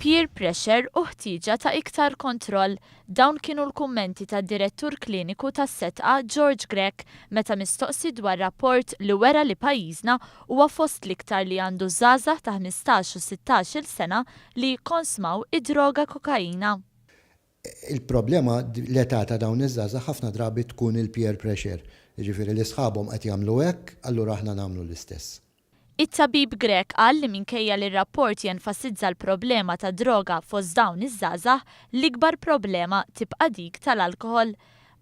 Peer pressure u ħtieġa ta' iktar kontroll, dawn kienu l-kummenti tad-Direttur Kliniku tas-Sedqa George Grech meta mistoqsi dwar rapport li wera li pajjiżna huwa fost l-iktar li għandu żgħażagħ ta' 15 u 16-il sena li jikkonsmaw id-droga kokaina. Il-problema l-età ta' dawn iż-żgħażagħ ħafna drabi tkun il-peer pressure, jiġifieri li sħabhom qed jagħmlu hekk, allura aħna nagħmlu l-istess. It-tabib Grech qal li minkejja li r-rapport jenfasizza l-problema tad-droga fost dawn iż-żgħażagħ, l-ikbar problema tibqa' dik tal-alkoħol.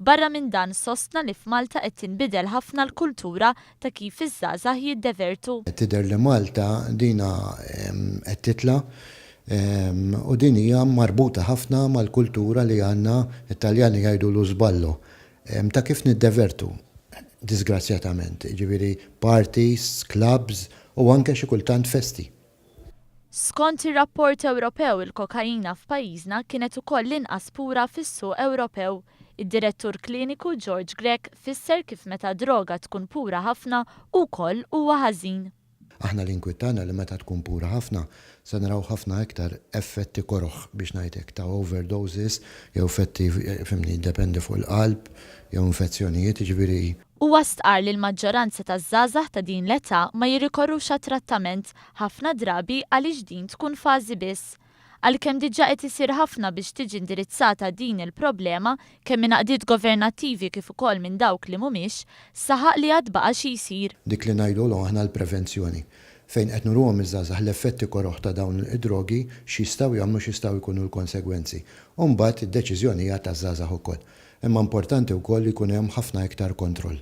Barra minn dan sostna li f'Malta qed tinbidel ħafna l-kultura ta' kif iż-żgħażagħ jiddevertu. Tidher li Malta dina qed titla' u din hija marbuta ħafna mal-kultura li għandna, it-Taljani jgħidulu sballo, Ta' kif niddevertu, diżgrazzjatament, jiġifieri parties, clubs u anke xi kultant festi. Skont ir-rapport Ewropew il-kokaina f'pajjiżna kienet ukoll l-inqas pura fis-suq Ewropew. Id-Direttur Kliniku George Grech fisser kif meta droga tkun pura ħafna hu wkoll huwa ħażin. Aħna l-inkwiet tagħna li meta tkun pura ħafna se naraw ħafna iktar effetti koroh biex ngħid hekk ta' overdoses jew effetti fhimni jiddependi fuq il-qalb jew infezzjonijiet jiġifieri. Huwa stqarr li l-maġġoranza taż-żgħażagħ ta' din l-età ma jirrikorrux għat-trattament ħafna drabi għaliex din tkun fażi biss. Għalkemm diġà qed isir ħafna biex tiġi indirizzata din il-problema, kemm minn għaqdiet governattivi kif ukoll minn dawk li mhumiex, saħaq li għad baqa' xi jsir. Dik li ngħidulhom aħna l-prevenzjoni, fejn qed nuruhom iż-żgħażagħ l-effetti koroh ta' dawn id-drogi, x'jistgħu jagħmlu, x'jistgħu jkunu l-konsegwenzi. U mbagħad id-deċiżjoni hija taż-żgħażagħ ukoll. Imma importanti wkoll li jkun hemm ħafna iktar kontroll.